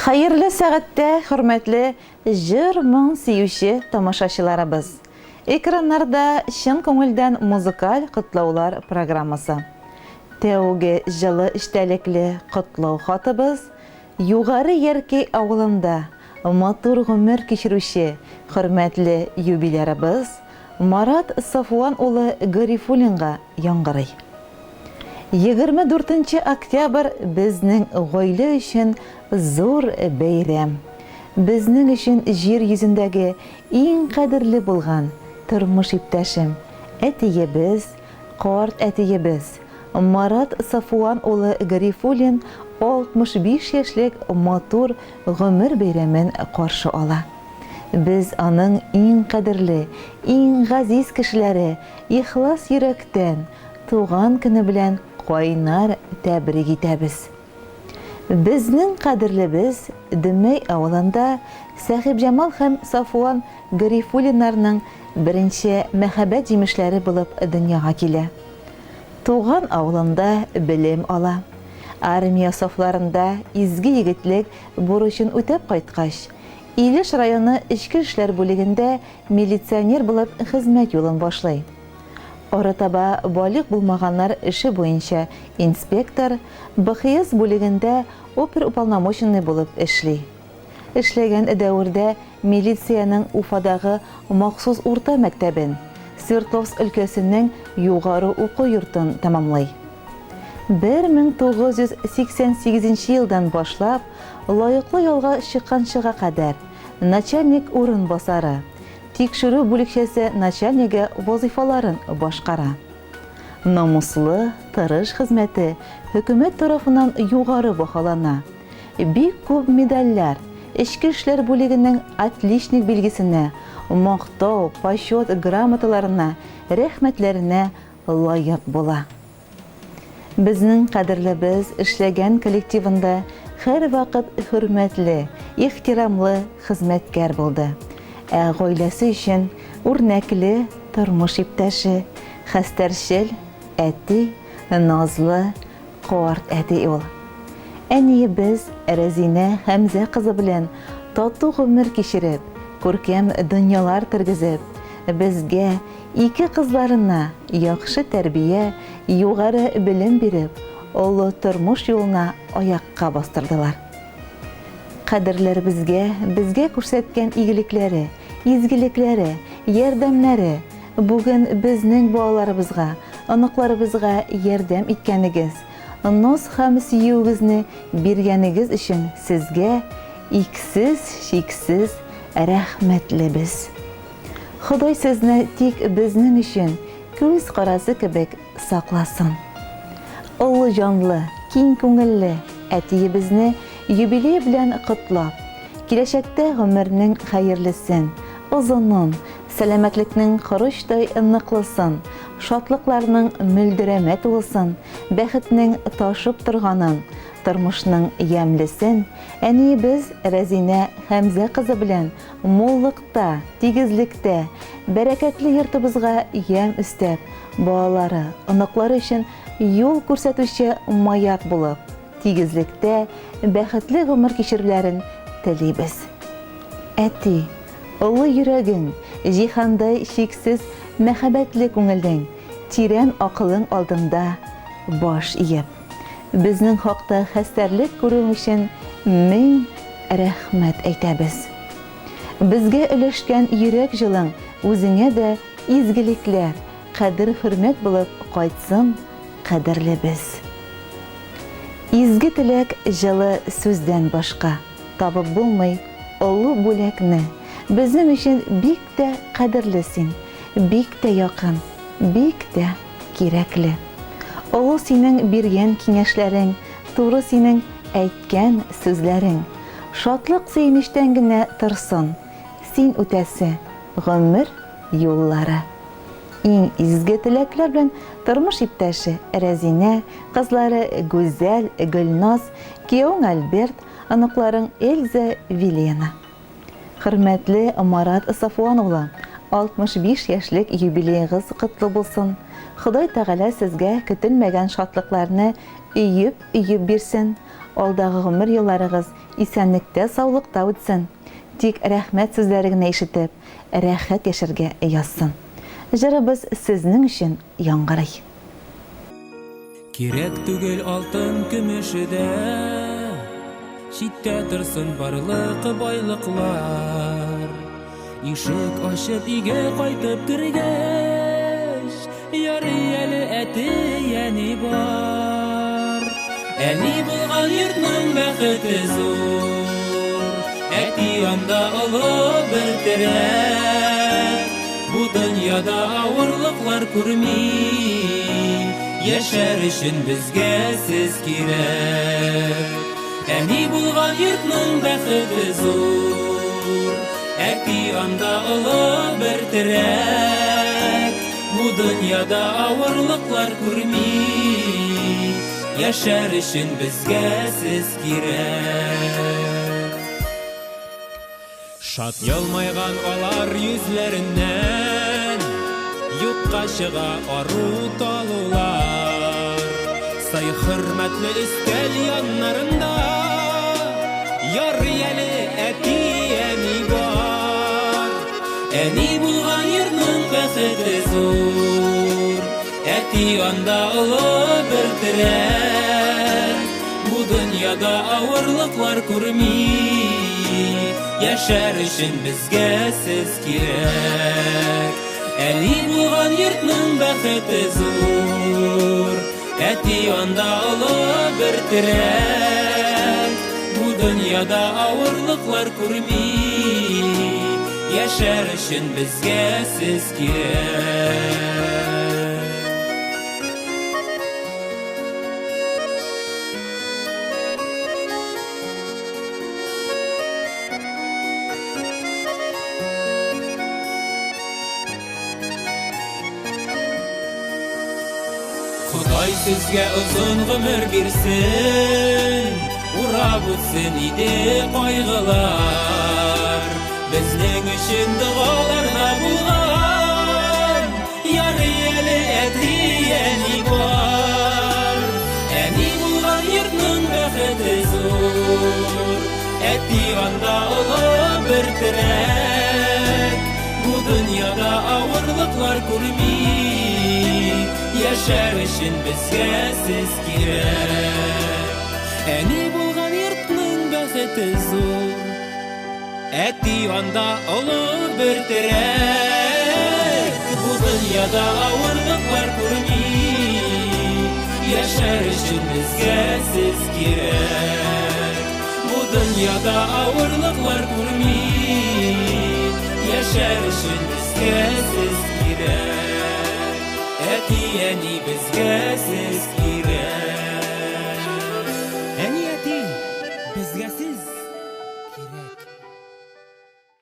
Хәерле сәгатьтә, хөрмәтле җыр-моң сөюче тамашачыларыбыз! Экраннарда чын күңелдән музыкаль котлаулар программасы. Тәүге җылы эчтәлекле котлау хатыбыз Югары Яркәй авылында матур гомер кичерүче хөрмәтле юбилярыбыз Марат Сафуан улы Гарифуллинга яңгырый. 24 нче октябрь безнең гаилә өчен зур бәйрәм. Безнең өчен җир йөзендәге иң кадерле булган тормыш иптәшем, әтиебез, карт әтиебез Марат Сафуан улы Гарифуллин 65 яшьлек матур гомер бәйрәмен каршы ала. Без аның иң кадерле, иң газиз кешеләре, ихлас йөрәктән туган көне белән кайнар тәбрик итәбез. Безнең кадерлебез Дөмәй авылында Сәхибҗамал һәм Сафуан Гарифуллиннарның беренче мәхәббәт җимешләре булып дөньяга килә. Туган авылында белем ала. Армия сафларында изге егетлек бурычын үтәп кайткач, Илеш районы эчке эшләр бүлегендә милиционер булып хезмәт юлын башлый. Арытаба балигъ булмаганнар эше буенча инспектор, БХС бүлегендә оперуполномоченный булып эшли. Эшләгән дәвердә милициянең Уфадагы махсус урта мәктәбен, Свердловск өлкәсенең югары уку йортын тәмамлый. 1988 елдан башлап лаеклы ялга чыкканчыга кадәр начальник урынбасары, тикшерү бүлекчәсе начальнигы вазыйфаларын башкара. Намуслы, тырыш хезмәте хөкүмәт тарафыннан югары баһалана. Бик күп медальләр, эчке эшләр бүлегенең отличник билгесенә, Мактау, Почет грамоталарына, рәхмәтләренә лаек була. Безнең кадерлебез эшләгән коллективында һәрвакыт хөрмәтле, ихтирамлы хезмәткәр булды. Ә гаиләсе өчен үрнәкле тормыш иптәше, хәстәрчел әти, назлы карт әти ул. Әниебез Рәзинә Хәмзә кызы белән тату гомер кичереп, күркәм дөньялар тергезеп, безгә, ике кызларына яхшы тәрбия, югары белем биреп, олы тормыш юлына аякка бастырдылар. Кадерләребезгә безгә күрсәткән игелекләре, изгелекләре, ярдәмнәре, бүген безнең балаларыбызга, оныкларыбызга ярдәм иткәнегез, наз һәм сөюегезне биргәнегез өчен сезгә иксез-чиксез рәхмәтлебез. Ходай сезне тик безнең өчен күз карасы кебек сакласын. Олы җанлы, киң күңелле әтиебезне юбилее белән котлап, киләчәктә гомернең хәерлесен, озынын, сәламәтлекнең корычтай ныклысын, шатлыкларның мөлдерәмә тулысын, бәхетнең ташып торганын, тормышның ямьлесен әниебез Рәзинә Хәмзә кызы белән Муллыкта, тигезлектә, бәрәкәтле йортыбызга ямь өстәп, балалары, оныклары өчен юл күрсәтүче маяк булып, тигезлектә бәхетле гомер кичерүләрен телибез. Әти, олы йөрәгең, җиһандай чиксез мәхәббәтле күңелең, тирән акылың алдында баш иеп, безнең хакта хәстәрлек күрүең өчен мең рәхмәт әйтәбез. Безгә өләшкән йөрәк җылың үзеңә дә изгелекләр, кадер-хөрмәт булып кайтсын, кадерлебез. Изге теләк җылы сүздән башка табып булмый олы бүләкне. Безнең өчен бик тә кадерле син, бик тә якын, бик тә кирәкле. Олы синең биргән киңәшләрең, туры синең әйткән сүзләрең. Шатлык-сөенечтән генә торсын син үтәсе гомер юллары. Иң изге теләкләр белән тормыш иптәше Рәзинә, кызлары Гүзәл, Гөлназ, киявең Альберт, оныкларың Эльза, Вилена. Хөрмәтле Марат Сафуан улы, 65 яшьлек юбилеегыз котлы булсын! Ходай Тәгалә сезгә көтелмәгән шатлыкларны өеп-өеп бирсен! Алдагы гомер елларыгыз исәнлектә-саулыкта үтсен. Тик рәхмәт сүзләре генә ишетеп, рәхәт яшәргә язсын. Җырыбыз сезнең өчен яңгырый. Кирәк түгел алтын көмеше дә, Читтә торсын барлык байлыклар. Ишек ачып өйгә кайтып кергәч, Ярый әле әти-әни бар. Әни булган йортның бәхете зур, Әти анда олы бер терәк. Бу дөньяда авырлыклар күрми, Яшәр өчен безгә сез кирәк. Әни булган йортның бәхете зур, Әти анда олы бер терәк. Бу дөньяда авырлыклар күрми, Яшәр өчен безгә сез кирәк. Шат елмайган алар йөзләреннән Юкка чыга ару талулар. Сый хөрмәтле өстәл яннарында Ярый әле әти-әни бар. Әни булган йортның бәхете зур, Әти анда олы бер терәк. Бу дөньяда авырлыклар күрми, Яшәр өчен безгә сез кирәк. Әни булган йортның бәхете зур, Әти анда олы бер терәк. Бу дөньяда авырлыклар күрми, Яшәр өчен безгә сез кирәк. Ходай сезгә озын гомер бирсен, Урап үтсен иде кайгылар. Безнең өчен догаларда булган, Ярый әле әти-әни бар. Әни булган йортның бәхете зур, Әти анда олы бер терәк. Бу дөньяда авырлыклар күрми, Яшәр өчен безгә сез кирәк. Әни булган йортның бәхете зур, Әти анда олы бер терәк. Бу дөньяда авырлыклар күрми, Яшәр өчен безгә сез кирәк. Бу дөньяда авырлыклар күрми, Яшәр өчен безгә сез кирәк. Әти-әни безгә сез кирәк.